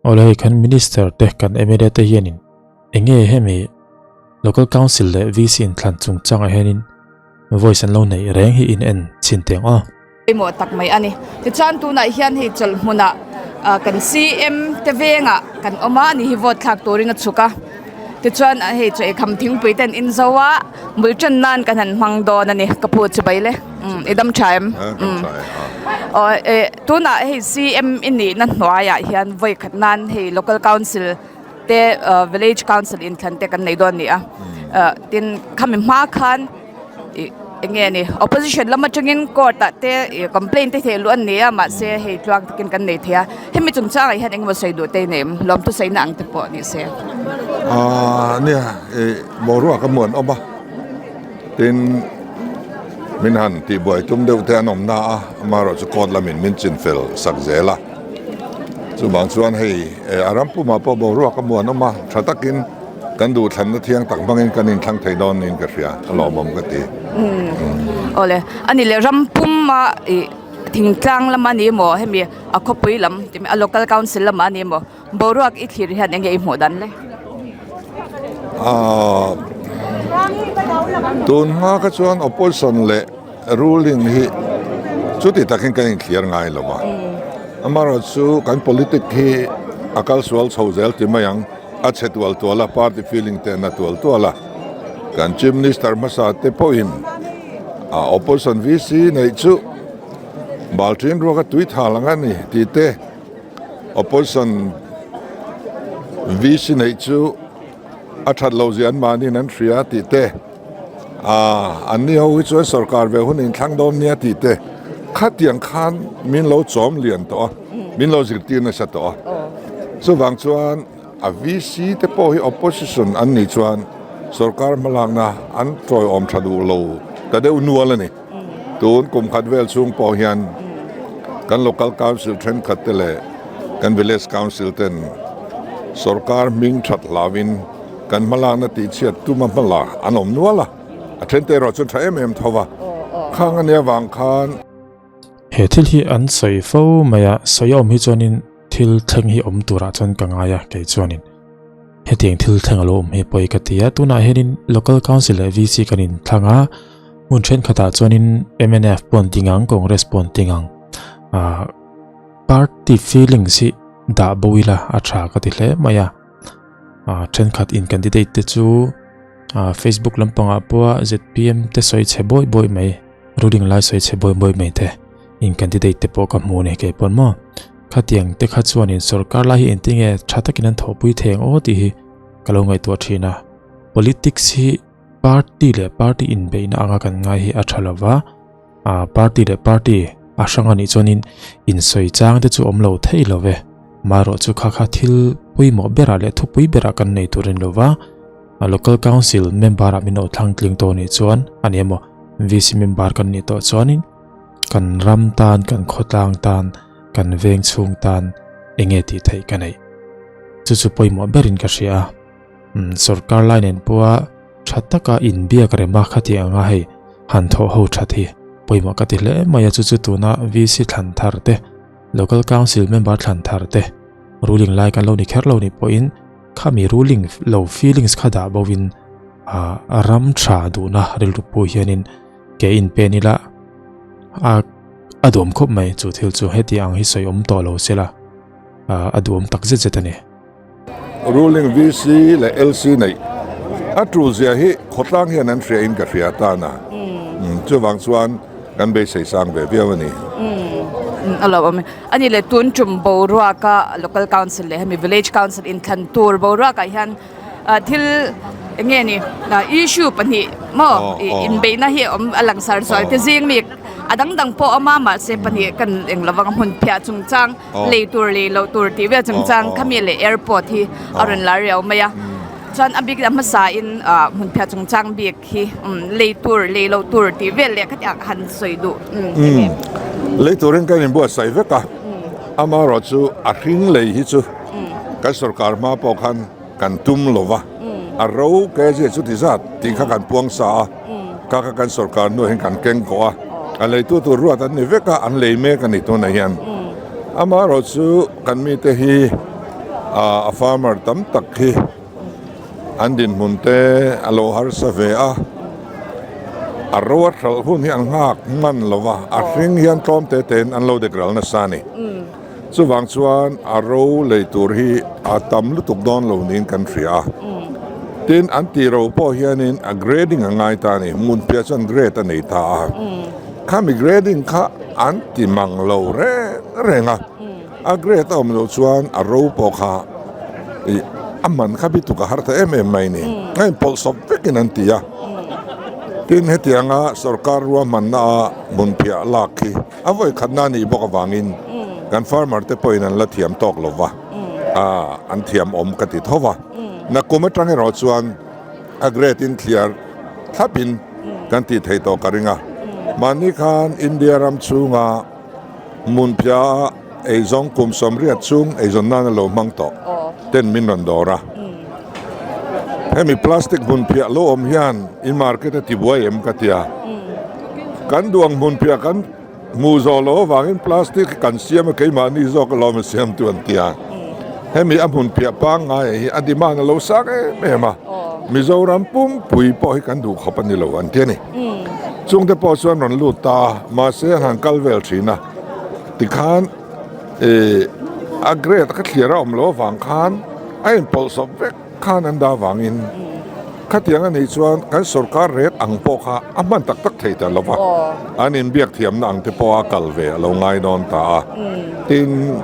Awle hei kan minister te kan mla te hianin enge hemi local council leh VC inthlan chungchangah hianin voice an lo neih reng hi in en chhin teh ang aw. Pawimawh tak mai a ni. Tichuan tunah hian hei chawlh hmunah kan CM te vengah kan awm a, ani hi vote thlak turin a chhuk a. Tichuan hei chaw eikham thingpui te an in zo a, bul tan nan kan han hmang dawn a ni. Ka pu chu bai le, i dam tha em? Aw tunah hei CM i nihna hnuaiah hian vawi khat nan hei local council te village council inthlan te kan nei dawn a ni a. Tin khami hma khan. Ih eng nge ni opposition lam atangin court ah te ih complaint te theh luh an ni a mahse hei tluang takin kan nei thei a hemi chungchangah hian engemaw sawi duh te nei em lawmthu sawi na ang te pawh ni se. Aaa nia ih boruak a muan awm a tin min han tihbuai tum deuh te an awm na a amaherawhchu court lamin min chin fel sak zel a chuvang chuan hei a ram pumah pawh boruak a muan awm a tha takin. Kan duhthlanna thiang tak hmangin kan inthlang thei dawn niin ka hria, a lawmawm ka ti. Awle, a ni leh ram puma ih thingtlang lama ni maw hemi a khawpui lam tih a local council lamah a ni maw boruak i thlir hian eng nge i hmuh dan le? Aaa tun hma kha chuan opposition leh ruling hi chuti takin kan inthlir ngai lo va, amaherawhchu kan politic hi a kal sual chho zel ti mai ang. A chhe tual tual a, party feeling te an a tual tual a. Kan Chief Minister hmasa te pawhin a opposition VC neih chu Balṭin ruaka tui thal ang a ni tih te, opposition VC neih chu a that loh zia anmahniin an hria tih te, aaa anni ho hi chuan sorkar ve hun inthlang dawn nia tih te khatiang khan min lo chawm lian tawh a. Min lo zirtir nasa tawh a, chuvang chuan a VC te pawh hi opposition an nih chuan sorkar hmalakna an tawiawm tha duh lo ta deuh nual a ni. Tun kum khat vel chhung pawh hian kan local council thenkhat te leh kan village council ten sorkar hming that hlauin kan hmalakna tihchhiat tuma hmala an awm nual a, a then te erawh chuan tha em em tho va, khang a nia vang khan. He thil hi an sawi fo mai a, sawi a awm hi chuanin thil thleng hi awm turah chuan ka ngai a kei chuanin hetiang thil thleng a lo awm hi pawi ka ti a, tunah hianin local council leh VC kan inthlang a, hmun thenkhatah chuanin mnf pawh an ding ang Congress pawh an ding ang ah party feelings hi dah bo ila a tha ka ti hle mai a, ah thenkhat in candidate te chu ah facebook lampangah pawha zpm te sawi chhe bawi bawi mai. Ruling lai sawi chhe bawi bawi mai te in candidate te pawh ka hmu a ni kei pawn maw khatiang te kha chuanin sorkar lai hi engtin nge tha takin an thawhpui thei ang aw tih hi ka lo ngaihtuah thin a politics hi party leh party inbeihna anga kan ngai hi a tha lova ah party leh party a hrang a nih chuanin insawi chang te chu awm lo thei lo ve marawh chu kha kha thil pawimawh berah leh thupui berah kan nei tur a ni lova a local council member ah min lo thlang tling tawh a nih chuan a ni emaw. VC member kan nih tawh chuanin kan ram tan, kan khawtlang tan, kan veng chhung tan enge tih theih ka neih. Chu chu pawimawh berin ka hria a. Umm sorkar lai nen pawha tha taka inbiak rem a khati anga hei han thawh ho that hi pawimawh ka ti hle mai a chu chu tuna VC thlan thar te, local council member thlan thar te ruling lai kan lo ni kher lo ni pawhin khami ruling lo feelings kha dah bo in a ram tha duhna rilru pawh hianin ke in pen ila a a duhawm khawp mai chu thil chu heti ang hi sawi awm tawh lo sela a duhawm tak zet zet a ni. Ruling VC leh LC neih a tul zia hi khawtlang hian an hria in ka hria tan a, chuvang chuan kan beisei sang ve viau a ni. A lo awm e. A ni leh tun tum boruaka local council leh hemi village council inthlan tur boruakah hian Thil eng nge ni issue pahnih maw inbeihna hi awm a lang sar sual te zing mi a dang dang pawh awm a mahse pahnih kan eng lovang hmun phiah chungchang lei tur lei loh tur tih vel chungchang khami leh airport hi a rawn lar riau mai a chuan a bik hmasa in hmun phiah chungchang bik hi lei tur lei loh tur tih vel leh khatiang han sawi duh eng nge. Lei turin kan inbuatsaih vek a amaherawhchu a hring lei hi chu kan sorkar hma pawh khan Kan tum lo va, a ro kg chu ti zat tih kha kan puang sa a, kha kha kan sorkar hnuah hian kan keng kawh a, a leitu tur ruat an ni vek a, an lei mek a ni tunah hian. Amaherawhchu kan mite hi A farmer tam tak hi an dinhmun te a lo harsa ve a, a ro a hralh hun hi an nghak hman lo va, a hring hian tlawm te tein an lo dek ral nasa a ni. Chuvang chuan a ro lei tur hi a tam lutuk dawn lo niin kan hria a. Tin, an tih ro pawh hianin a grading a ngai ta a ni, hmunphiah chuan grade a nei ta a. Khami grading kha an ti mang lo reng reng a. A grade a awm loh chuan a ro pawh kha ih a man kha bituk a har ta em em mai ni. A inpawlh sawp vekin an ti a. Tin hetianga sorkar ruahmanna a hmunphiah lak hi a vawi khatna a nih bawk avangin kan farmer te pawhin an la thiam tawk lo va, an thiam awm ka ti tho va. Nakum atang erawh chuan a grade in thliar thlapin kan tih theih tawh ka ring a. Mahni khan India ram chhunga Hmunphiah eizawng kum 80 chhung eizawn nan a lo hmang tawh ten min rawn dawr a. Hemi plastic hmunphiah lo awm hian in market a tibuai em ka ti a. Kan duang hmunphiah kan hmuh zawh loh avangin plastic hi kan siam a keimahni zawk alawm a siamtu an ti a. Hemi a hmunphiah pangngai hi a demand a lo sang em em a. Mizoram pumpui pawh hi kan duh khawp a ni lo an ti a ni. Chungte pawh chuan rawn lut ta a, mahse an han kal vel thin a, tikhan ih a grade ka thliar a awm loh avang khan a inpawlh sawp vek khan an dah avangin khatiang a nih chuan kan sorkar rate ang pawh kha a hman tak tak thei ta lo va, an inbiak thiamna ang te pawh a kal ve a lo ngai dawn ta a, tin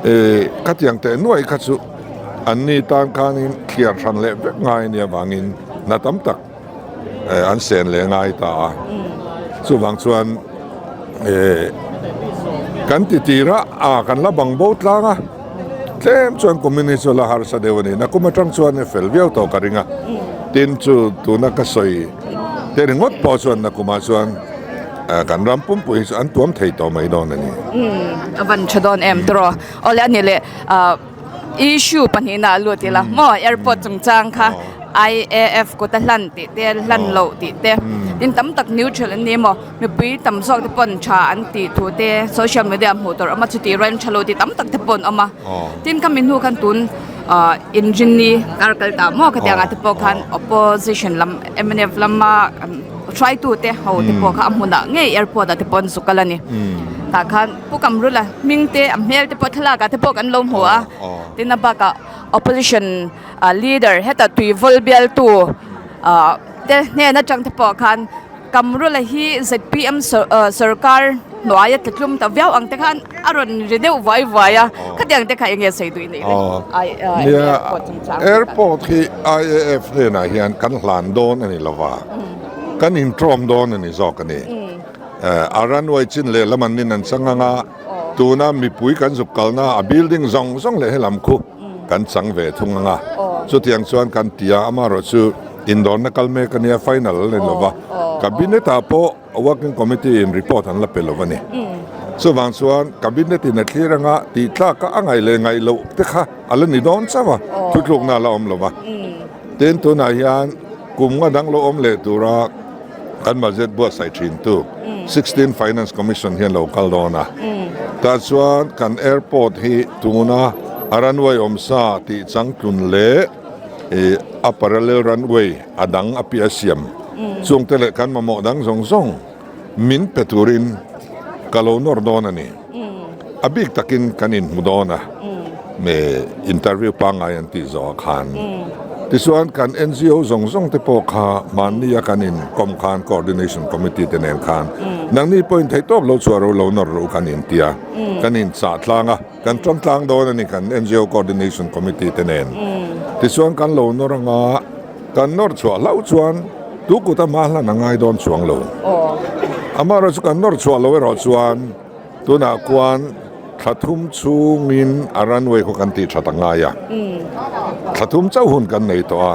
ih khatiang teh nuaih kha chu anni tan khanin thliar hran leh vek ngai a nih avangin hna tam tak. an sen leh ngai ta a, chuvang chuan kan ti tir a, a kan la bang bo tlang a, tlem chuan kumin hi chu la harsa deuh a ni, nakum atang chuan a fel viau tawh ka ring a, tin chu tuna ka sawi te ringawt pawh chuan nakumah chuan kan ram pumpui hi chu an tuam thei tawh mai dawn a ni. A van tha dawn em tawh awle a ni leh. Issue pahnihna a lut ila maw airport chungchang kha IAF kut a hlan tih te hlan loh tih te tin tam tak neutral an ni maw mipui tam zawk te pawn tha an tih thu te social media hmuh tur a awm a chutih rualin tha lo tih tam tak te pawn a awm a tin khami hnu khan tun ah engine ni kar kal ta maw khatiang ah te pawh khan opposition lam mnf lama hruaitu te ho te pawh kha a hmunah ngei airport ah te pawh an zuk kal a ni tah khan. Pu Kamrula hming te a hmel te pawh thlalak ah te pawh kan lo hmu a, tin a bakah opposition leader heta tui vawl bialtu te hnen atang te pawh khan Kamrula hi zpm sorkar hnuaia tlatlum ta viau ang te khan a rawn ri deuh vuai vuai a, khatiang te kha eng nge sawi duh i neih le? Nia, airport hi IAF hnenah hian kan hlan dawn a ni lova, kan intrawm dawn a ni zawk a ni. A runway chin leh lam an nin an chang ang a, tuna mipui kan zuk kalna a building zawng zawng leh helam khu kan chang ve thung ang a, chutiang chuan kan ti a, amaherawh chu indawrna kal mek a nia final a ni lo va, cabinet ah pawh working committee in report an la pe lo a ni. Chuvang chuan cabinet in a thlir ang a, tih tlak a a ngaih leh ngaih loh te kha a la ni dawn chauh a, thutlukna a la awm lo va. Tin tunah hian kum nga dang lo awm leh tura Kan budget buatsaih thintu 16 Finance Commission hian lo kal dawn a, tah chuan kan airport hi tuna a runway awm sa tih changtlun leh ih a parallel runway a dang a piah siam chungte leh kan mamawh dang zawng zawng min pe turin ka lo nawr dawn a ni. A bik takin kan inhmu dawn a, me interview pangngai an tih zawh ah khan. Tichuan kan NGO zawng zawng te pawh kha mahni a kan inkawm khan coordination committee te nen khan nangni pawhin theihtawp lo chhuah ro lo nawr ru kan intia, kan inchah tlang a, kan tawng tlang dawn a ni kan NGO coordination committee te nen. Tichuan kan lo nawr anga kan nawr chhuah hlauh chuan tu kut a hma hlan a ngai dawn chuang lo. Amaherawhchu kan nawr chhuah lo erawh chuan. Tunah khuan thla thum chhungin a runway khaw kan tih that a ngai a, thla thum chauh hun kan nei tawh a,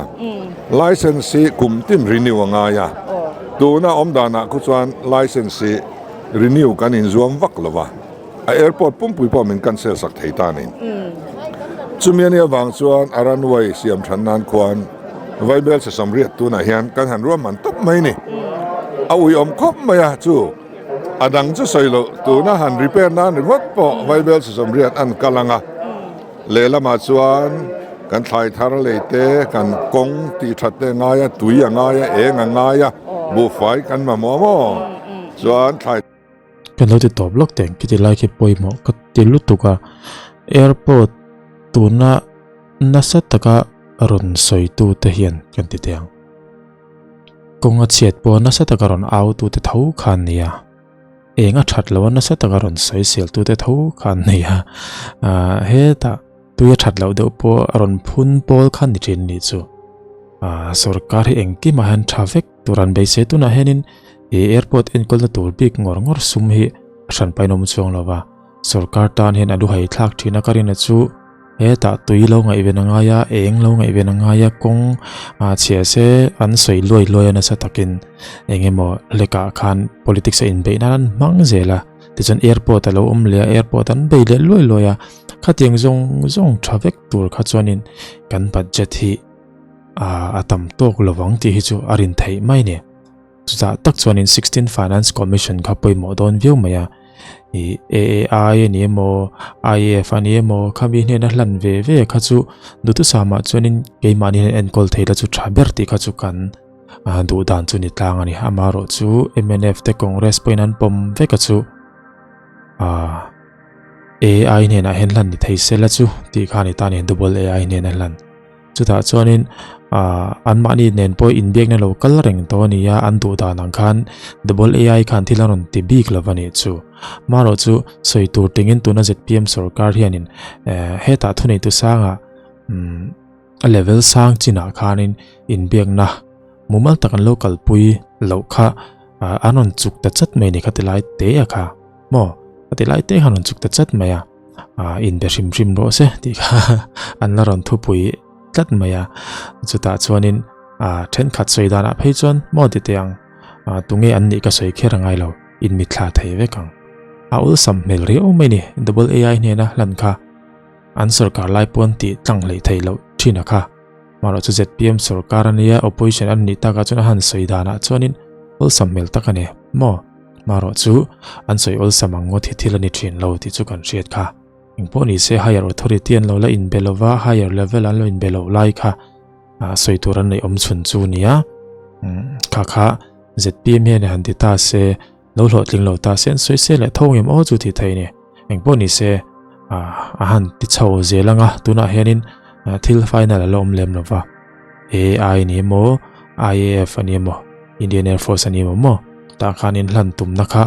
licence hi kum tin renew a ngai a, tuna awm danah khu chuan licence hi renew kan inzuam vak lo va, a airport pumpui pawh min cancel sak thei ta a ni. Chumi a nih avang chuan a runway siam than nan khuan Vaibel Sesam riat tunah hian kan han ruahman tawp mai a ni, a uiawm khawp mai a chu. A dang chu sawi loh, tuna han repair nan ringawt pawh Vaibel 30 an kal ang a. Lehlamah chuan kan thlai thar lei te, kan kawng tih that te a ngai a, tui a ngai a, eng a ngai a, buhfai kan mamawh maw? Chuan thlai. Kan lo ti tawp lawk teh khiti lai khi pawimawh ka ti lutuk a, airport tuna nasa taka rawn sawi tu te hian kan ti teh ang. Kawng a chhiat pawh nasa taka rawn au tu te tho kha an ni a. Eng a that loh a nasa taka rawn sawi sel tu te tho kha an nei a, ah hetah tui a that loh deuh pawh a rawn phun pawl kha ni thin nih chu. Ah sorkar hi engkimah hian tha vek tur an beisei tunah hianin ih airport enkawlna tur bik ngawr ngawr sum hi a hran pahin awm chuang lo va, sorkar tan hian a duhai thlak thin a ka rin a chu. Hetah tui lo ngaihven a ngai a, eng lo ngaihven a ngai a, kawng ah chhia se an sawi luai luai a nasa takin eng emaw hlekah khan politics a inbeih nan an hmang zel a, tichuan airport a lo awm leh a, airport an bei leh luai luai a, khatiang zawng zawng tha vek tur kha chuanin kan budget hi ah a tam tawk lovang tih hi chu a rin theih mai a ni. Chutah tak chuanin Sixteen Finance Commission kha pawimawh dawn viau mai a, ih AAI a ni emaw, IAF a ni emaw khami hnena hlan ve ve kha chu duhthusam-ah chuanin keimahni hian enkawl thei la chu tha ber tih kha chu kan duh dan chu ni tlang a ni. Amaherawh chu mnf te Congress pawhin an pawm vek a chu AI hnenah hian hlan ni thei se la chu tih kha a ni ta a ni, Double AI hnena hlan. Chutah chuanin ah anmahni nen pawh inbiakna lo kal reng tawh a ni a, an duh dan ang khan Double AI khan thil a rawn ti bik lo a nih chu. Marawh chu sawi tur tingin tuna zpm sorkar hianin eh hetah thuneitu sangah umm a level sang chinah khanin inbiakna mumal tak an lo kalpui loh kha ah an rawn chuk ta chat mai a ni kha ti lai te a kha maw a ti lai te khan rawn chuk ta chat mai a. ah inbe hrim hrim rawh se tih kha an la rawn thupui tlat mai a chutah chuanin ah thenkhat sawi danah phei chuan maw ti teh ang ah tunge an nih ka sawi kher angai lo in mitthla thei vek ang a awlsam hmel riau mai ni double ai hnena hlan kha an sorkar lai pawn tih tlang hleih theih loh thin a kha marawh chu zpm sorkar ania opposition an nih takah chuan a han sawi danah chuanin awlsam hmel tak a ni maw. Marawh chu an sawi awlsam ang ngawt hi thil a ni thin lo tih chu kan hriat kha. Engpawh ni se higher authority an lo la inbe lo va, higher level an lo inbe lo lai kha sawi tur an neih awm chhun chu nia. Kha kha zpm hian han ti ta se, lo hlawhtling lo ta se an sawi se leh tho ngem aw chu tih theih a ni. Engpawh ni se a han ti chho zel ang a, tunah hianin thil final a la awm lem lo va. AI a ni emaw, IAF a ni emaw, Indian Air Force a ni emaw maw? Tah khan in hlan tumna kha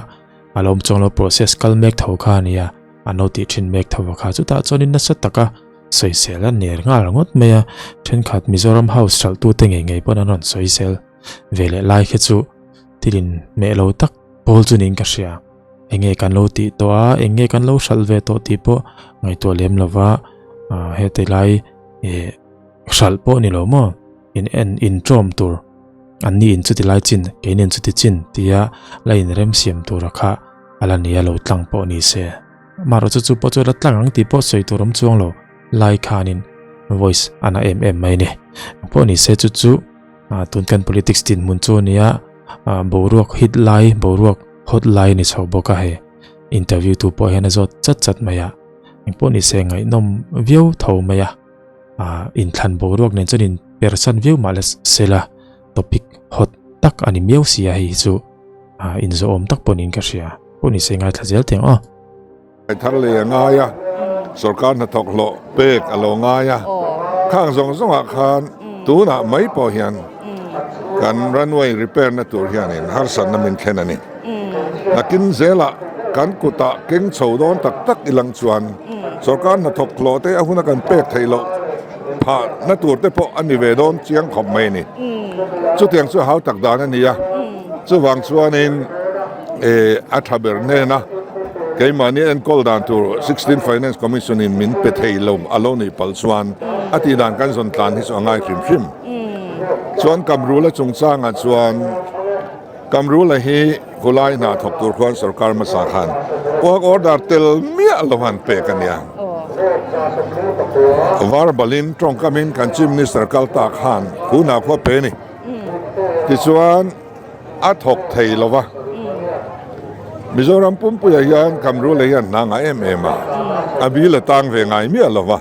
a lo awm chuang lo process kal mek tho kha a nia, an lo tih thin mek tho a kha. Chutah chuanin nasa taka sawisel a ner nghal ngawt mai a, thenkhat Mizoram House hralhtute ngei ngei pawn an rawn sawisel ve leh lai kha chu thil in hmeh lo tak pawl chu niin ka hria. Enge kan lo tih tawh a, enge kan lo hralh ve tawh tih pawh ngaihtuah lem lova heti lai ih hralh pawh ni lo maw in en in tawm tur an ni in chuti lai chin keini in chuti chin tia la in rem siam tur a kha a la nia lo tlang pawh ni se marawh chu chu pawh chu la tlang ang tih pawh sawi tur awm chuang lo lai khanin voice a na em em mai a ni pawh ni se chu chu tun kan politics dinhmun chu a nia boruak hit lai boruak hot lai a ni chho bawk a hei interview tu pawh hian a zawt chat chat mai a engpawh ni se ngaihnawm viau tho mai a. ah inthlan boruak nen chuan in persan viau mah la sela topic hot tak a ni miau si a hei hi chu ah inzawhawm tak pawh niin ka hria pawh ni se ngaithla zel teh ang aw. Thar lei a ngai a, sorkar hnathawk hlawh pek a lo ngai a, khang zawng zawngah khan tunah mai pawh hian kan runway repair na tur hianin harsatna min thlen a ni. Nakin zelah kan kutah keng chho dawn tak tak ilang chuan Sorkar hnathawk hlawh te a huna kan pek theih loh phah na tur te pawh a ni ve dawn chiang khawp mai a ni. Chutiang chu hau tak dan a ni a, chuvang chuanin a tha ber hnena keimahni enkawl dan tur Sixteen Finance Commission in min pe thei lo a lo nih palh chuan a tih dan kan zawn tlan hi chu a ngai hrim hrim. Chuan Kamrula chungchangah chuan Kamrula hi khulai hna thawk tur khuan sorkar hmasa khan work order tel miah lo han pek a nia. Verbalin tawngkamin kan Chief Minister kal ta khan khu hna khua pe ni. Tichuan a thawk thei lo va. Mizoram pumpuiah hian Kamrula hian hna ngah em em a, a bil a tang ve ngai miah lo va.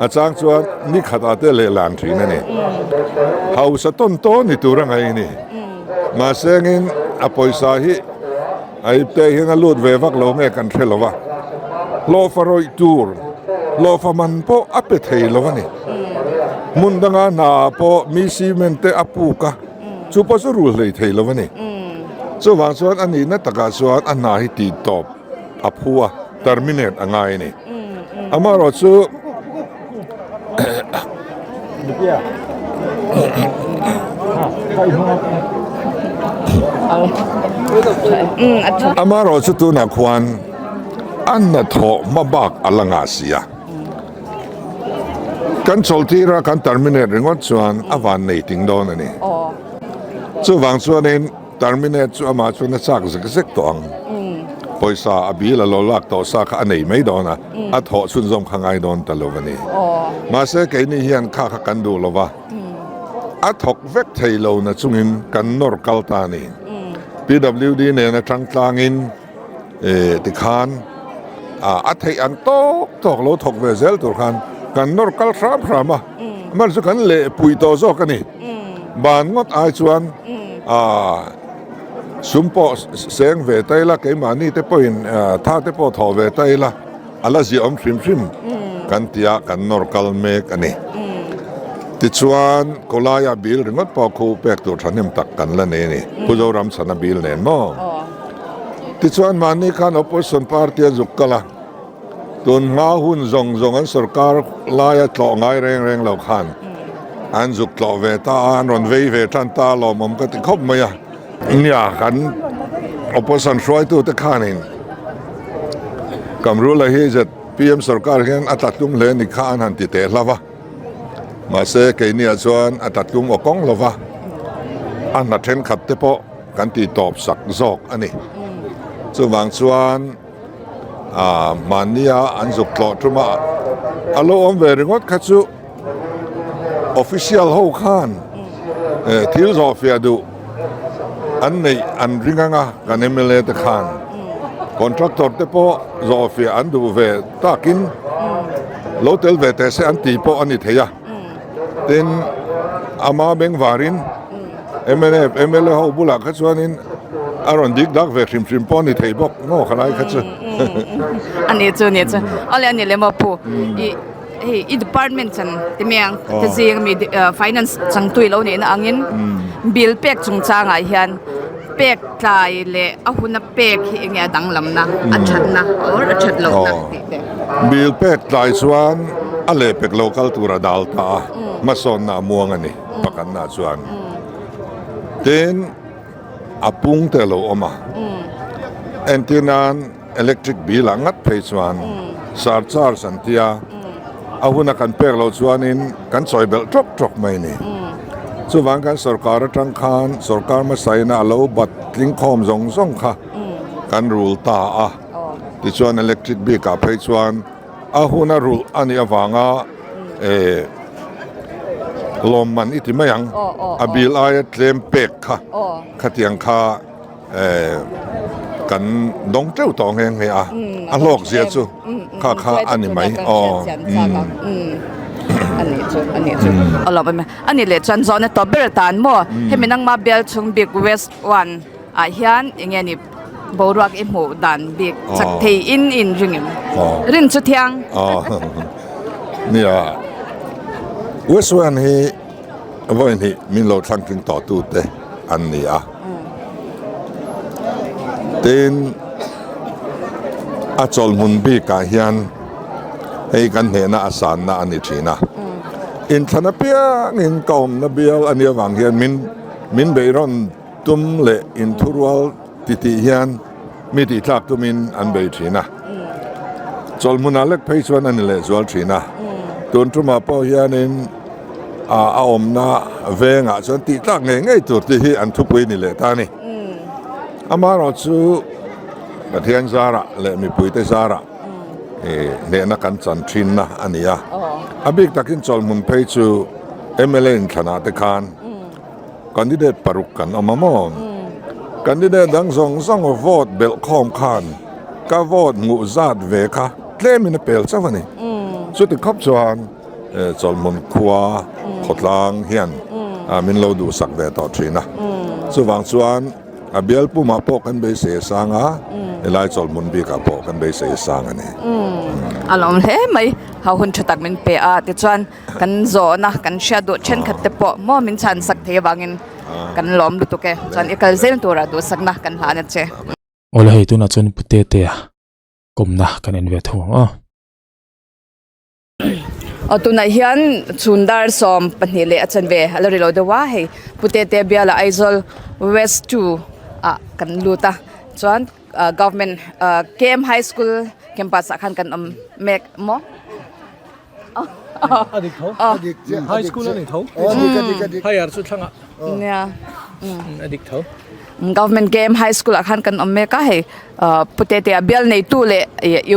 A chang chuan ni khatah te leh lan thin a ni. Hausa tawn tawn ni tur a ngaih a ni. Mahse engin a pawisa hi a ipte hian a lut ve vak lo nge kan hre lo va. Hlawhfa rawih tur, hlawhfa man pawh a pe thei lo a ni. Hmun danga hna ah pawh mi cement te a puk a, chu pawh chu rul hlei thei lo a ni. Chuvang chuan a nihna takah chuan a hna hi tih tawp a phu a, terminate a ngai a ni. Amaherawh chu Amaherawh chu tunah khuan a hnathawh hma bak a la ngah si a. Kan chawlhtir a kan terminate ringawt chuan a van nei ting dawn a ni. Chuvang chuanin terminate chu amah chuan a chak zek zek tawh ang. Pawisa a bill a lo lak tawh sa kha a nei mai dawn a, a thawh chhunzawm kha ngai dawn ta lo a ni. Mahse keini hian kha kha kan duh lo va, a thawk vek thei lo na chungin kan nawr kal ta a ni. PWD nen atang tlangin Tikhan a theih ang tawk tawk lo thawk ve zel tur khan kan nawr kal hram hram a, amaherawhchu chu kan leh pui tawh zawk a ni. Ban ngawt ai chuan sum pawh seng ve ta ila, keimahni te pawhin tha te pawh thawh ve ta ila a la ziahawm hrim hrim kan ti a, kan nawr kal mek a ni. Tichuan khawlaia bill ringawt pawh khu pek tur thahnem tak kan la nei a ni, Pu Zoramchhana bill nen maw? Tichuan mahni khan opposition party a zuk kal a, tun hma hun zawng zawng an sorkar laia tlawh ngai reng reng lo khan an zuk tlawh ve ta a, an rawn vei ve tan ta a lawmawm ka ti khawp mai a. Nia kan opposition hruaitute khanin Kamrula hi zpm sorkar hian a tlatlum hle ni kha an han ti teh hlauh a, mahse keiniah chuan a tlatlum aw kawng lo va, a hna thenkhat te pawh Kan tih tawp sak zawk a ni. Chuvang chuan mahnia an zuk tlawh tum a, a lo awm ve ringawt kha chu official ho khan thil zawhfiah duh an neih an ring ang a, kan mla te khan contractor te pawh zawhfiah an duh ve takin lo tel ve teh se an tih pawh a ni thei a. Tin, ama bengvarin mnf mla ho bulah kha chuanin a rawn dik dak ve hrim hrim pawh a ni thei bawk maw khalai kha chu. A ni chu ni chu. Awle a ni le maw pu. I hei i department chan ti mai ang te zing ami finance changtu i lo nihna angin bill pek chungchangah hian pek tlai leh a huna pek hi enge a danglamna a thatna or a that lohna tih te. Bill pek tlai chuan a leh pek lo kal tur a dal ta a, hmasawnna a muang a ni pakhatna chuan. Tin, a pung te a lo awm a, entir nan electric bill ah ngat phei chuan surcharge an tia, a huna kan pek loh chuanin kan chawi belh tawk tawk mai a ni. Chuvang kan sorkar atang khan sorkar hmasaina a lo bat tling khawm zawng zawng kha kan rul ta a. Tichuan electric bik ah phei chuan a huna rulh a nih avanga eh lawmman i ti mai ang a bill aia tlem pek kha khatiang kha eh kan dawng teuh tawh nghe nghe a a hlawk zia chu kha kha a ni mai aw a ni leh chuan zawhna tawp ber atan maw hemi nangma bial chhung bik west one Ah hian eng nge ni boruak i hmuh dan bik chak thei in in ring em? Rin chu thiang. Nia, West One hi vawi hnih min lo thlang tling tawh tu te an ni a. Tin, a chawlhmun bik ah hian hei kan hnehna a sanna a ni thin a. Inthlan apiangin ka awmna bial a nih avang hian min min beihrawn Tum leh inthurual titih hian mi tihtlak tumin an bei thin a, chawlhmunah lek phei chuan a ni lehzual thin a. Tun tumah pawh hianin a awmna vengah chuan tihtlak ngei ngei tur tih hi an thupui ni leh ta a ni. Amaherawh chu Pathian zarah leh mipuite zarah hnehna kan chan thinna a ni a. A bik takin chawlhmun phei chu mla inthlanah te khan Candidate paruk kan awm a maw? Candidate dang zawng zawng vote belh khawm khan ka vote hmuh zat ve kha tlemin a pel chauh a ni. Chuti khawp chuan Chawlhmun khua khawtlang hian min lo duhsak ve tawh thin a. Chuvang chuan a bial pumah pawh kan beisei a sang a, helai Chawlhmun bikah pawh kan beisei a sang a ni. A lawm hle mai, hau hun tha tak min pe a, tichuan kan zawhna kan hriat duh thenkhat te pawh maw min chhansak thei avangin kan lawm lutuk e, chuan i kal zel tura duhsakna kan hlan a che. Awle hei tunah chuan Pu Tetea kawmna kan en ve thung ang aw. Aw tunah hian chhun dar 12 leh a chanve a la ri lo deuh a hei Pu Tete biala Aizawl West 2 ah kan lut a chuan ah government ah KM High School campus ah khan kan awm mek maw A dik tho High School a ni tho Higher chu thlangah nia a dik tho. Government KM High School ah khan kan awm mek a hei Pu Tetea bial neitu leh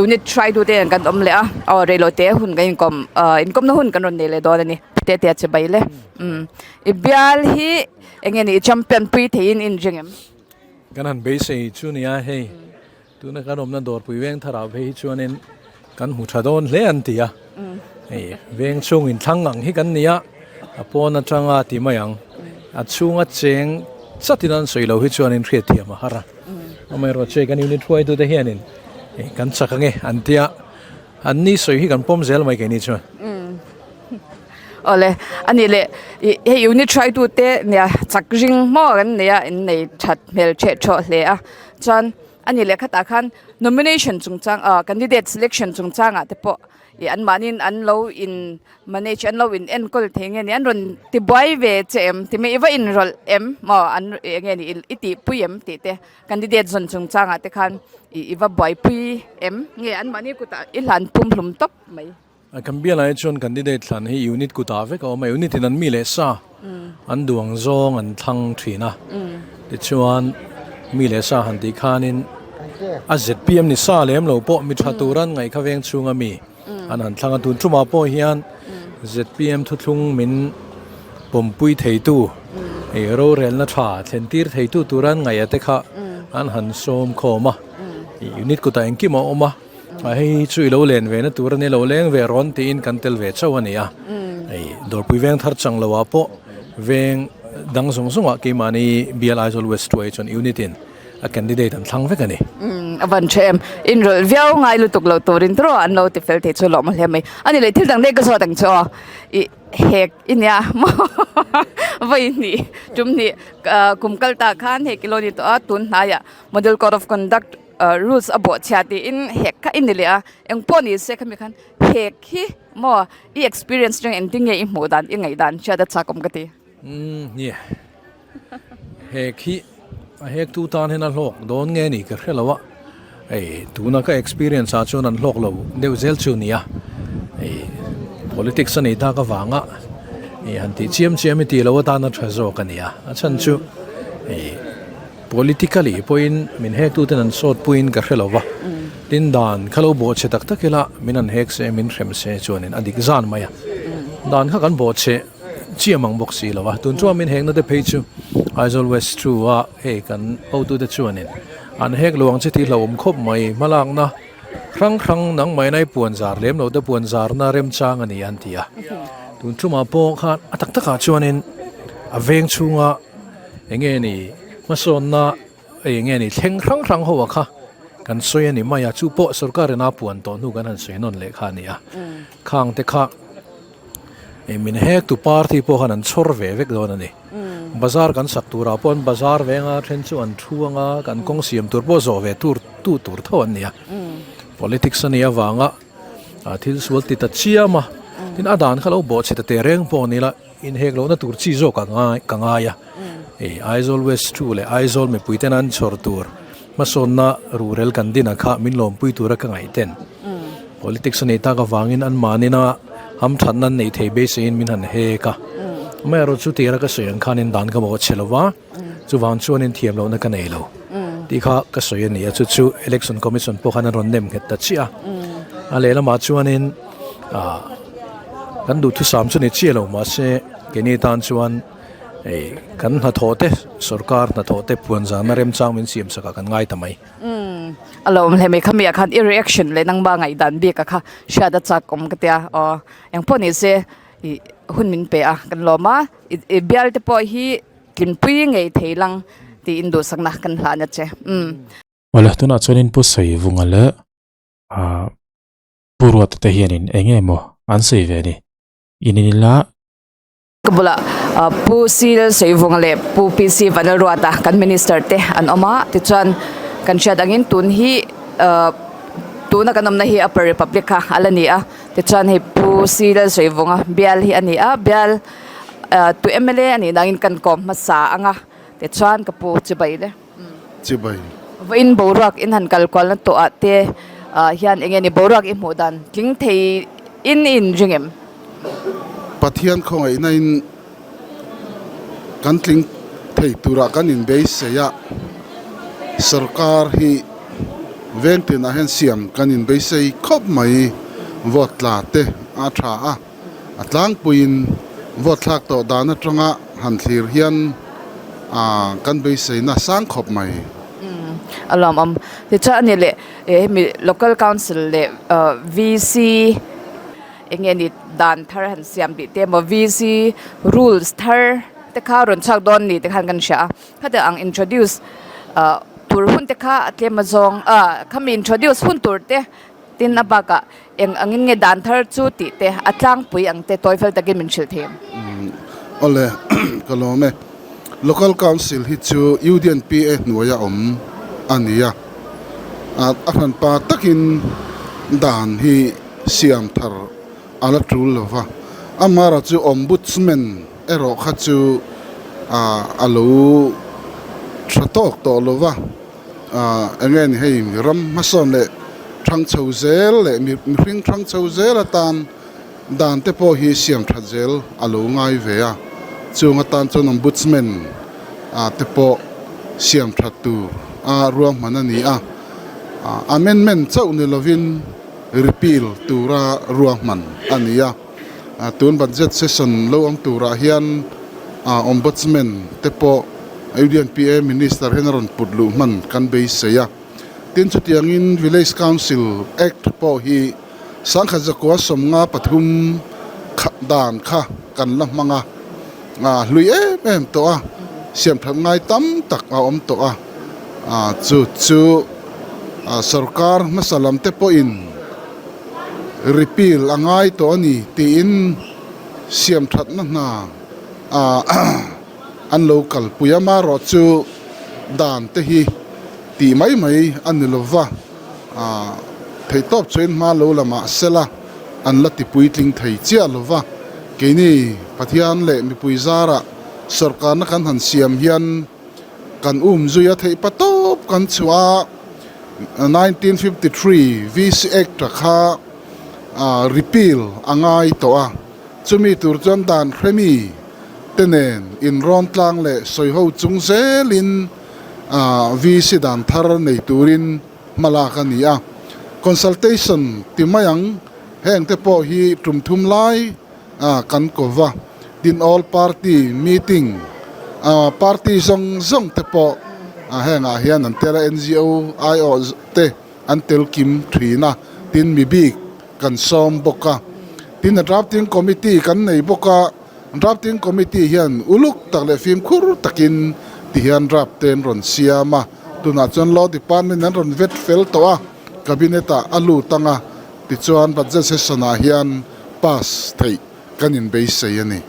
unit hruaitu te kan awm leh a aw reilo te hun kan inkawm inkawmna hun kan rawn nei leh dawn a ni Pu Tetea che bai le i bial hi eng nge ni champion pui theiin i inring em? Kan han beisei chu nia hei Tuna kan awmna dawrpui veng tharah phei hi chuanin kan hmu tha dawn hle an ti a, hei veng chhung inthlang ang hi kan ni a, a pawn atanga ti mai ang, a chhunga cheng chatin an sawi lo hi chuanin hriatthiam a har a, amaherawhchu hei kan unit hruaitute hianin kan chak ange an ti a, an ni sawi hi kan pawm zel mai keini chuan. Awle, ani leh hei unit hruaitute nia chak ring maw kan nei a, in nei that hmel theh thawh hle a, chuan A ni leh khatah khan nomination chungchang ah candidate selection chungchangah te pawh ih anmahniin an lo in manage an lo in enkawl thei nge ni an rawn ti buai ve che em ti mai i va inrawlh em maw an eng nge ni i tihpui em tih te candidate zawn chungchangah te khan ih i va buaipui em nge anmahni kutah i hlan pum hlum tawp mai. Kan bialai chuan candidate thlan hi unit kutah vek a awm a, unit in an mi leh sa an duang zawng an thlang thin a, tichuan mi leh sa han tih khanin a zpm ni sa lem lo pawh mi tha tur an ngaih kha veng chhunga mi an han thlang a, tun tumah pawh hian zpm thuthlung min pawmpui theitu ih rorelna tha thlen tir theitu tur an ngaih a te kha an han sawm khawm a, ih unit kutah engkim a awm a. A hei chu i lo len ve na tur a ni lo leng ve rawn tiin kan tel ve chauh a ni a hei dawrpui veng thar chang lo ah pawh veng dang zawng zawng ah keimahni bial Aizawl West Two ah hi chuan unit in a candidate an thlang vek a ni. Umm a van tha em inrawlh viau ngai lutuk lo turin tawh an lo ti fel thei chu lawm a hle mai a ni leh thil dang daih ka zawt ang chu aw ih hek i nia maw vawi hnih tum hnih kum kal ta khan hei kilo ni tawh a tun hnaiah model code of conduct Rules a bawh chhia tiin hek kha i ni leh a, eng pawh ni se khami khan hek hi maw i experience atang engtin nge i hmuh dan i ngaih dan hriat a chak awm ka ti. Umm nia hek hi a hek tu tan hian a hlawk dawn nge ni ka hre lo a, hei tuna ka experience ah chuan an hlawk lo deuh zel chu nia, hei politics a nih tak avanga hei han tih chiam chiam hi tih loh atan a tha zawk a nia, a chhan chu hei. Politically pawhin min hektuten an sawt puiin ka hre lo va, tin dan kha lo bawhchhe tak tak ila min han hek se min hrem se chuanin a dik zan mai a, dan kha kan bawhchhe chiam ang bawk si lo va, tun chuan min hekna te phei chu Aizawl West Two a hei kan hotute chuanin an hek lo ang che tih hlauhawm khawp mai, hmalakna hrang hrang nangmah in ai puan zar lem lo te puan zarna remchang a ni an ti a, tun tumah pawh khan a tak takah chuanin a veng chhunga. Eng nge ni hmasawnna eng nge ni thleng hrang hrang ho a kha kan sawi a ni mai a, chu pawh sorkar ina puan tawh hnu kan han sawi nawn leh kha a ni a, khang te kha min hek tu party pawh khan an chhawr ve vek dawn a ni. Bazar kan sak turah pawh an bazar venga then chu an thu anga kan kawng siam tur pawh zawh ve tur tu tur tho an ni a, politics a nih avanga thil sual ti ta chiam a, tin a dan kha lo bawhchhe ta teh reng pawh a ni la. Inhek lohna tur chi zawk a ngai ka ngai a, hei Aizawl West 2 leh Aizawl mipui ten an chhawr tur hmasawnna ruhrel kan din a kha min lawmpui tura ka ngaih ten politics a nei tak avangin an mahnin a hamthatna an neih thei beiseiin min han hek a, amaherawhchu chu tira ka sawi ang khanin dan ka bawh chhe lova chuvang chuanin thiam lohna ka nei lo tih kha ka sawi a ni a, chu chu Election Commission pawh khan an rawn nem nghet ta chiah a, a lehlamah chuanin ah. Kan duhthusam chu ni chiah lo mahse keini tan chuan Hei kan hnathawh te sorkar hnathawh te puan zana remchang min siam sak ah kan ngai ta mai. Umm a lo awm hle mai khami ah khan i reaction leh nangma ngaihdan bik a kha hriat a chak awm ka tia aw engpawh ni se ih hun min pe a kan lawm a i bial te pawh hi tlinpui ngei thei lang tiin duhsakna kan hlan a che umm. Awle tunah chuanin Pu Saivunga leh ah Pu Ruata te hianin eng nge maw an sawi ve a ni in in ila. Ka bulah Pu Sil Saivunga leh Pu PC Vanlalruata kan Minister te an awm a, tichuan kan hriat angin tun hi tuna kan awmna hi Upper Republic kha a la ni a, tichuan hei Pu Sil Saivunga bial hi a ni a, bial tu mla a nih nangin kan kawm hmasa ang a, tichuan ka pu chibai le. Chibai. Vawiin boruak in han kal kualna tawh ah te hian eng nge ni boruak i hmuh dan tling thei in i inring em? Pathian khawngaihna in kan tling thei turah kan inbeisei a, sorkar hi veng tinah hian siam kan inbeisei khawp mai, vote tla te a tha a. A tlangpuiin vote thlak tawh dan atanga han thlir hian kan beiseina sang khawp mai. A lawmawm. Tichuan a ni leh hemi Local Council leh VC eng nge ni dan thar han siam tih te emaw VC rules thar te kha rawn chhuak dawn ni te khan kan hria a. Khatiang ang introduce tur hun te kha a tlem azawng khami introduce hun tur te Tin, a bakah eng angin nge dan thar chu tih te, a tlangpui ang te tawi fel takin min hrilh thei em? Awle, ka lawm e. Local Council hi chu UDNPA hnuaia awm a ni a, a hranpa takin dan hi siam thar a la tul lo va. Amara chu Ombudsman erawh kha chu a lo tha tawk tawh lo va. Eng nge ni hei ram hmasawn leh thang chho zel leh mihring thang chho zel atan dan te pawh hi siam that zel a lo ngai ve a, chung atan chuan Ombudsman te pawh siam that tur a ruahman a ni a, amendment chauh ni lovin repeal tura ruahman a ni a. Tun budget session lo awm turah hian Ombudsman te pawh UDNPA Minister hian a rawn put luh hman kan beisei a. Tin, chutiangin Village Council Act pawh hi sangkhat zakua 53 dan kha kan la hmang a, hlui em em tawh a, siamthat ngai tam tak a awm tawh a. Chu chu sorkar hmasa lam te pawhin Repeal a ngai tawh a ni tiin siamthatna hna an lo kalpui a, amaherawh chu dan te hi tih mai mai a ni lo va, theihtawp chuan hma lo la mah sela an la tipuitling thei chiah lo va, keini Pathian leh mipui zarah sawrkarna kan han siam hian kan um zui a theih patawp kan chhuah a. 1953 VC Act a kha repeal a ngai tawh a, chumi tur chuan dan hremi te nen inrawn tlang leh sawiho chung zelin VC dan thar nei turin hma lak a ni a. Consultation ti mai ang, heng te pawh hi tum thum lai kan ko va, tin all party meeting party zawng zawng te pawh hengah hian an tel a, NGO aiawh te an tel kim thin a, tin mi bik kan sawm bawk a, tin a drafting committee kan nei bawk a, drafting committee hian uluk tak leh fimkhur takin ti hian draft te an rawn siam a, tunah chuan law department an rawn vet fel tawh a, cabinet ah a lut ang a. Tichuan budget session ah hian pass theih kan inbeisei a ni.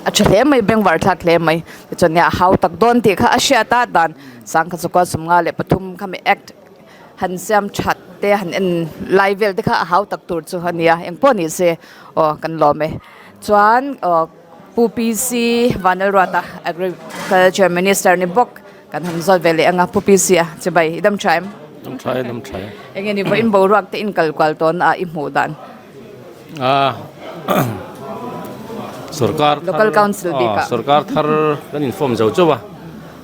A tha hle mai, bengvar thlak hle mai. Tichuan nia a hau tak dawn tih kha a hriat a, dan sangkhat chukua 53 khami act han siam that te han en lai vel te kha a hau tak tur chu a nia, engpawh ni se aw kan lawm e. Chuan aw Pu PC Vanlalruata Agriculture Minister ni bawk. Kan han zawt ve leh ang a, Pu PC a, chibai, i dam tha em? Dam tha e, dam tha e. Enge ni vawiin boruak te in kal kual tawn a i hmuh dan? Ah, sorkar thar, Local Council bik ah. Sorkar thar kan inform zo chauh a,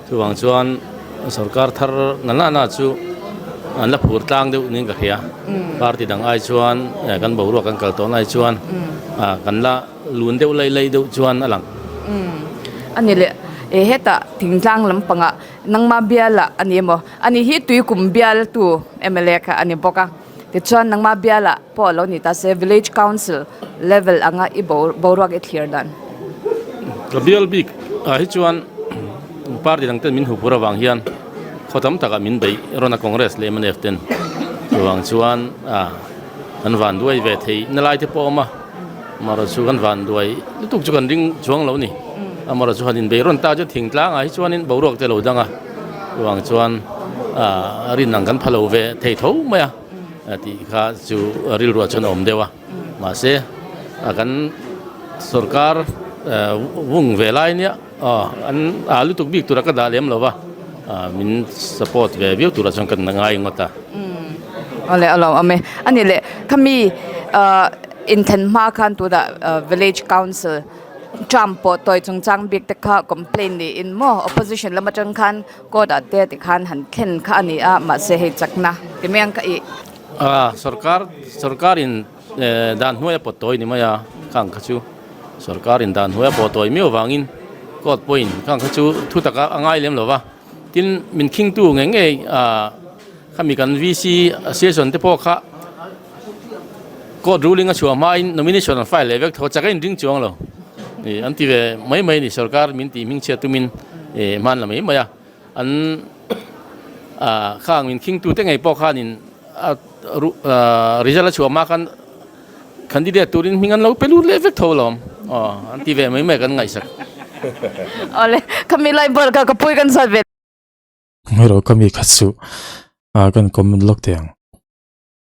chuvang chuan sorkar thar na na na chu an la phur tlang deuh niin ka hria. Party dang ai chuan kan boruak kan kal tawn ai chuan kan la lun deuh laih laih deuh chuan a lang. Umm. A ni leh e hetah thingtlang lampangah nangma bialah a ni emaw a ni hi tuikum bialtu mla kha a ni bawk a tichuan nangma bialah pawh a lo ni ta se village council level anga i boruak i thlir dan. Ka bial bik ah hi chuan party dang ten min huphur avang hian khaw tam takah min beih rawn a Congress leh mnf ten chuvang chuan ah kan van duai ve thei na lai te pawh a awm a amaherawh chu kan van duai lutuk chu kan ring chuang lo a ni amaherawh chu han inbeih rawn ta chu thingtlang ah hi chuanin boruak te a lo dang a chuvang chuan ah rin ang kan pha lo ve thei tho mai a tih kha chu rilruah chuan a awm deuh a mahse a kan sorkar vung ve lai nia aw an ah lutuk bik tura ka dah lem lo va ah min support ve viau turah chuan ka ngai ngawt a. Awle a lo awm e. A ni leh khami ah inthen hma khan tunah village council term pawh tawi chungchang bik te kha complaint niin maw opposition lam atang khan court ah te tikhan han thlen kha a ni a mahse hei chakna ti mai ang ka ih. Ah sorkar sorkar in dan hnuai a pawt tawi ni mai a khang kha chu sorkar in dan hnuai a pawt tawi miau vangin court pawhin khang kha chu thu taka a ngai lem lo va tin min khingtu ngei ngei ah khami kan VC association te pawh kha court ruling a chhuah hmain nomination an file leh vek tho chak a inring chuang lo ih an ti ve mai mai a ni sorkar min tih hmingchhiat tumin ih hman la mai mai a. An ah khang min khingtu te ngei pawh khanin a result a chhuah hma khan candidate turin hming an lo pe lut leh vek tho alawm aw an ti ve mai mai kan ngaihsak. Awle khami lai bawr kha ka pui kan zat ve. Hero ka mi khat suh ah kan comment lawk teh ang.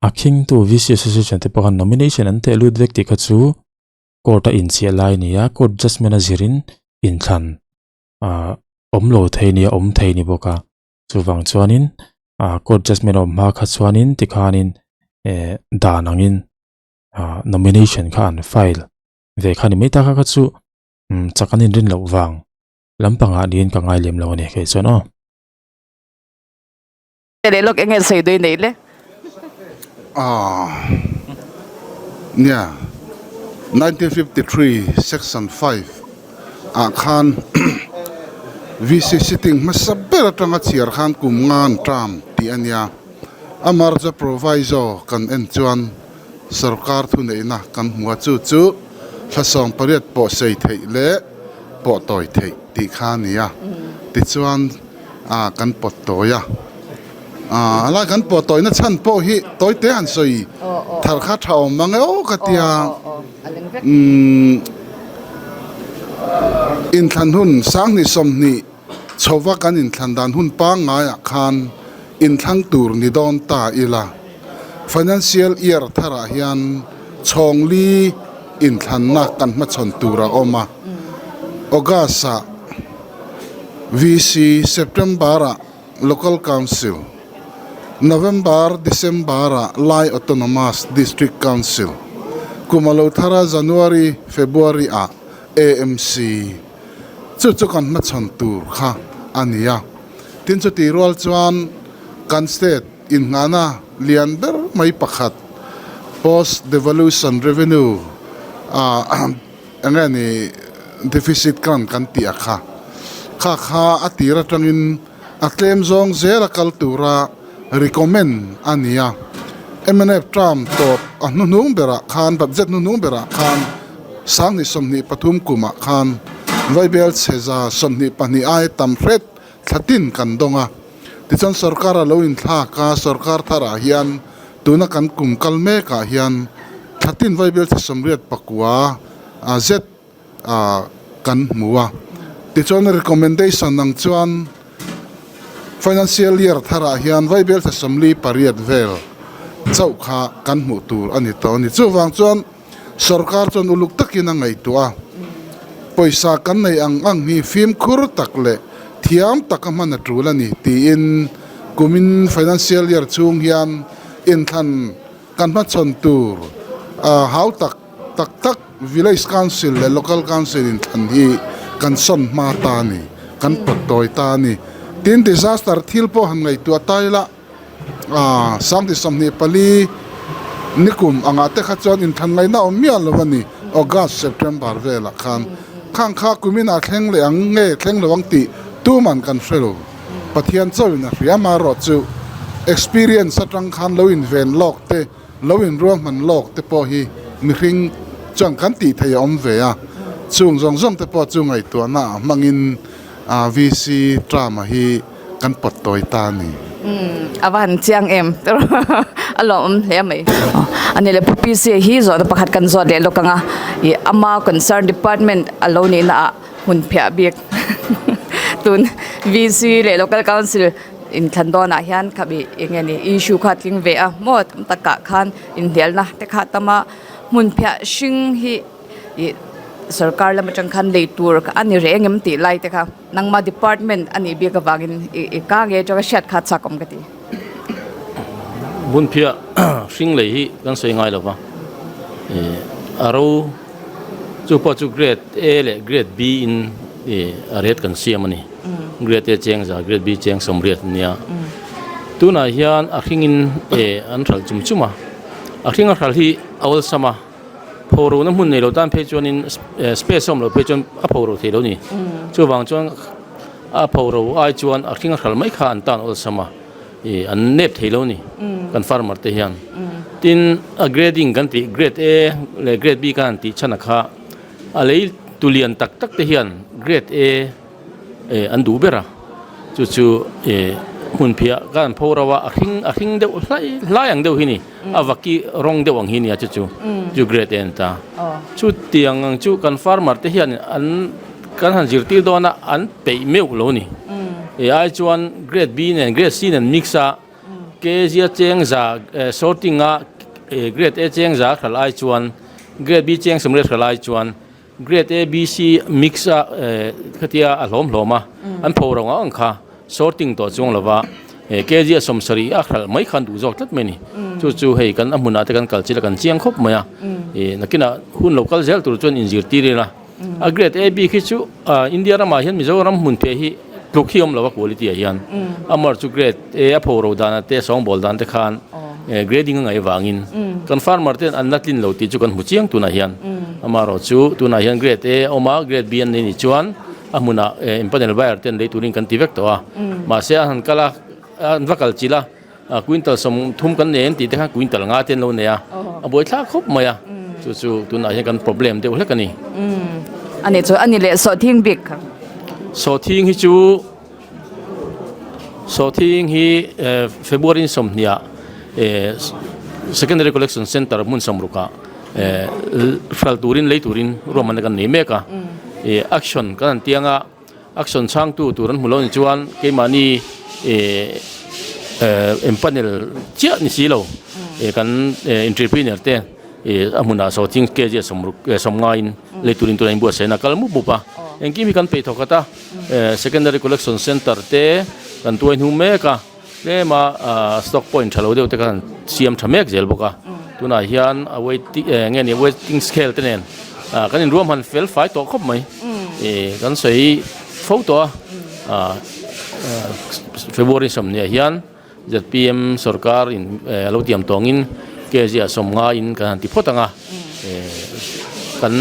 A khingtu VC Association te pawh khan nomination an teh lut vek tih kha chu court a inchiah lai a ni a, court judgement a zirin inthlan ah awm lo thei nia awm thei ni bawk a chuvang chuanin ah court judgement a awm hma kha chuanin tikhanin eh dan angin ah nomination kha an file ve kha ni mai ta kha kha chu umm chak an inrin loh vang lampangah niin ka ngai lem lo a ni kei chuan aw. Leh lawk enge sawi dawi nei le? Aw nia, 1953 section 5 ah khan VC sitting hmasa ber atanga chhiar khan kum nga an term tih a nia. A merger proviso kan en chuan sorkar thuneihna kan hmu a, chu chu thla 18 pawh sei theih leh pawh tawi theih tih kha a ni a. Tichuan. ah kan pawt tawi a ah a lai kan pawt tawina chhan pawh hi tawi te han sawi thar kha tha awm mang e aw ka tia umm inthlan hun sanghnih sawmhnih chhova kan inthlan dan hun pangngaiah khan inthlang tur ni dawn ta ila financial year tharah hian chhawngli inthlanna kan hmachhawn tur a awm a August ah. VC, September-ah Local Council, November, December-ah Lai Autonomous District Council, kum a lo thar a January, February-ah AMC. Chu chu kan hmachhawn tur kha a ni a. Tin chutih rual chuan kan state innghahna lian ber mai pakhat Post Devolution Revenue ah Eng nge ni deficit grant kan tih a kha? Kha kha a tir atangin a tlem zawng zel a kal tura recommend a ni a. Mnf term tawp a hnuhnung berah khan, budget hnuhnung berah khan 2023 kumah khan Vaibel chheza 22 ai tam hret thlatin kan dawng a. Tichuan sorkar a lo inthlak a, sorkar tharah hian tuna kan kum kal mekah hian thlatin Vaibel chhe 89 a zet kan hmu a. Tichuan recommendation ang chuan financial year tharah hian Vaibel chhe 48 vel chauh kha kan hmuh tur a ni tawh a ni. Chuvang chuan Sorkar chuan uluk takin a ngaihtuah a, pawisa kan neih ang ang hi fimkhur tak leh thiam taka hman a tul a ni tiin kumin financial year chhung hian inthlan kan hmachhawn tur hau tak tak tak Village Council leh Local Council inthlan hi kan sawn hma ta a ni, kan pawt tawi ta a ni. Tin, disaster thil pawh han ngaihtuah ta ila. 2024 nikum angah te kha chuan inthlan ngaihna awm miah lo a ni, August, September velah khan. Khang kha kumin a thleng leh ang nge thleng lo ang tih tuman kan hre lo. Pathian chauhin a hria amaherawh chu experience atang khan lo inven lawk te, lo inruahman lawk te pawh hi mihring chuan kan tih theih a awm ve a. Chung zawng zawng te pawh chu ngaihtuahna ah hmangin VC term-a hi kan pawt tawi ta a ni. A va han chiang em a lawmawm hle mai. A ni le Pu PC hi zawhna pakhat kan zawt leh lawk ang a, ih ama concern department a lo nihna ah hmun phiah bik tun VC leh local council inthlan dawnah hian khami eng nge ni issue kha a tling ve a maw tam takah khan inhnialna te kha a tam a, hmun phiah hring hi ih sorkar lam atang khan lei tur a ni reng em tih lai te kha. Nangmah department a nih bik avangin i ka nge atanga hriat kha chak awm ka ti. Hmunphiah hring lei hi kan sawi ngai lo va, a ro chu pawh chu grade A leh grade B in a rate kan siam a ni. Grade A cheng za, grade B cheng 80 a nia. Tunah hian a hringin an hralh chum chum a, a hring a hralh hi a awlsam a. Pho ro na hmun nei lo tan phei chuanin space a awm loh phei chuan a pho ro thei lo a ni. Chuvang chuan a pho ro ai chuan a hring a hral mai kha an tan awlsam a, ih an nep thei lo a ni kan farmer te hian. Tin a grading kan tih grade A leh grade B khan an tih chhan a kha a lei tu lian tak tak te hian grade A eh an duh ber a chu chu eh hmun phiah ka han pho rauh a a hring a hring deuh hlai hlai ang deuh hi ni a vaki rawng deuh ang hi nia chu chu chu grade a ni ta chutiang ang chu kan farmer te hian an kan han zirtir dawn a an peih meuh lo a ni eh ai chuan grade B nen grade C nen mix a kg a cheng za eh sorting a eh grade A cheng za a hral ai chuan grade B cheng 80 hral ai chuan. Grade A, B, C mix a khatia a hlawm hlawm a, an pho ro ang ang kha sorting tawh chuang lova kg a 70 a hralh mai khan duh zawk tlat mai a ni. Chu chu hei kan a hmunah te kan kal chil a kan chiang khawp mai a, nakinah hun lo kal zel tur chuan inzirtir ila. A grade A, B khi chu India ramah hian Mizoram hmun pheh hi tluk hi awm lo a quality ah hian. Amar chu grade A a pho ro dan te sawngbawl dan te khan grading a ngaih avangin kan farmer ten an la tlin lo tih chu kan hmu chiang tunah hian. Amaherawh chu tunah hian grade A a awm a, grade B an nei nih chuan a hmunah empanel buyer ten lei turin kan ti vek tawh a. Mahse a han kal a, an va kal chilh a, quintal 30 kan nei an tih te khan quintal nga te an lo nei a, a buaithlak khawp mai a. Chu chu tunah hian kan problem deuh hlek a ni. A ni chu a ni leh sawhthing bik kha. Sawhthing hi chu. Sawhthing hi February ni 20 ah Secondary Collection Centre hmun 60 ah hral turin lei turin ruahmanna kan nei mek a. Action kan han tiang a, action chhangtu tur an hmu lo ni chuan keimahni empanel chiah ni si lo kan entrepreneur te a hmunah sawhthing kg a 60 50 in lei turin tunah inbuatsaihna a kal mup mup a. Engkim hi kan peih thawk khat a. Secondary Collection Centre te kan tuai hnu mek a, tlema stock point tha lo deuh te khan siam tha mek zel bawk a, tunah hian a waiting nge ni waiting scale te nen kan inruahman fel fai tawh khawp mai, kan sawi fo tawh a, February 20 ah hian. Zpm sorkar in a lo tiam tawngin kg ah 50 in kan han ti phawt ang a, kan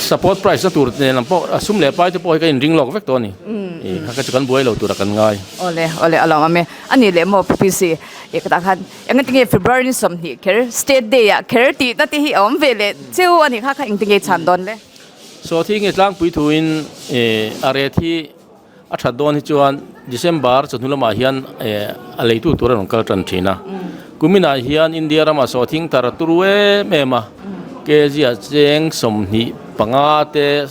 support price na tur nen lam pawh a sum leh pai te pawh hi kan inring lawk vek tawh a ni, kha kha chu kan buai lo tura kan ngai. Awle awle a lawm awm e, a nih leh maw Pu PC i ka tah khan engtinge February ni 20 kher State Day ah kher tih na te hi a awm ve leh cheu a ni kha kha engtinge chhan dawn le? Sawhthing nge tlangpui thuin a ret hi A that dawn hi chuan December chawhnu lamah hian a leitu tur a rawn kal tan thin a. Kuminah hian India ramah sawhthing tar a turu em em a, kg ah cheng 25 te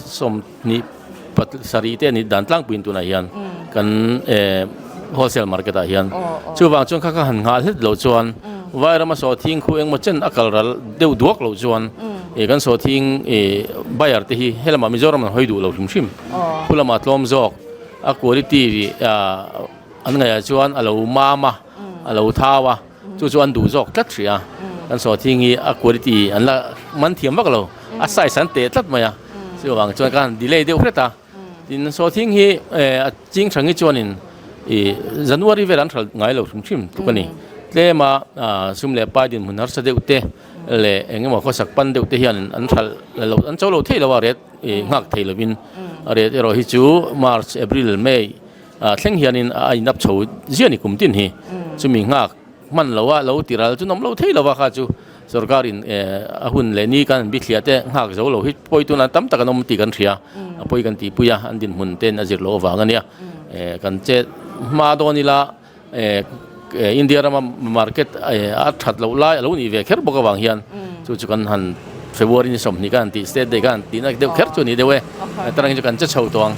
27 te a nih dan tlangpuiin tunah hian kan wholesale market ah hian. Chuvang chuan kha kha han nghah hlet loh chuan vai rama sawhthing khu engmaw chen a kal ral deuh duak loh chuan kan sawhthing buyer te hi helamah Mizoram an hawi duh lo hrim hrim. Khu lamah tlawm zawk a quality an ngaihah chuan a lo mam a, a lo thau a, chu chu an duh zawk tlat hrih a. Kan sawhthing hi a quality an la man thiam vak lo, a size an teh tlat mai a. Chuvang chuan ka han delay deuh hret a. Tin sawhthing hi a ching tha nge chuanin ih January vel an hralh ngai lo hrim hrim tluk a ni. Tlema sum leh pai dinhmun harsa deuh te. leh eng emaw khawsak pan deuh te hian an hralh lo an cho lo thei lo a rate nghak thei lovin a rate erawh hi chu March, April, May thleng hianin a inap chho ziah a ni kum tin hi chumi nghak hman lo a lo ti ral chu nawm lo thei lo a kha chu sorkar in a hun leh ni kan bithliah te nghak zo lo hi pawi tuna tam tak an awm tih kan hria a pawi kan tihpui a an dinhmun ten a zir loh avang a nia kan chet hma dawn ila India rama market a that loh lai a lo nih ve kher bawk avang hian chu chu kan han February ni 20 kan han tih state day kan han tihna deuh kher chu a ni deuh e tarang hi chu kan che chho tawh ang.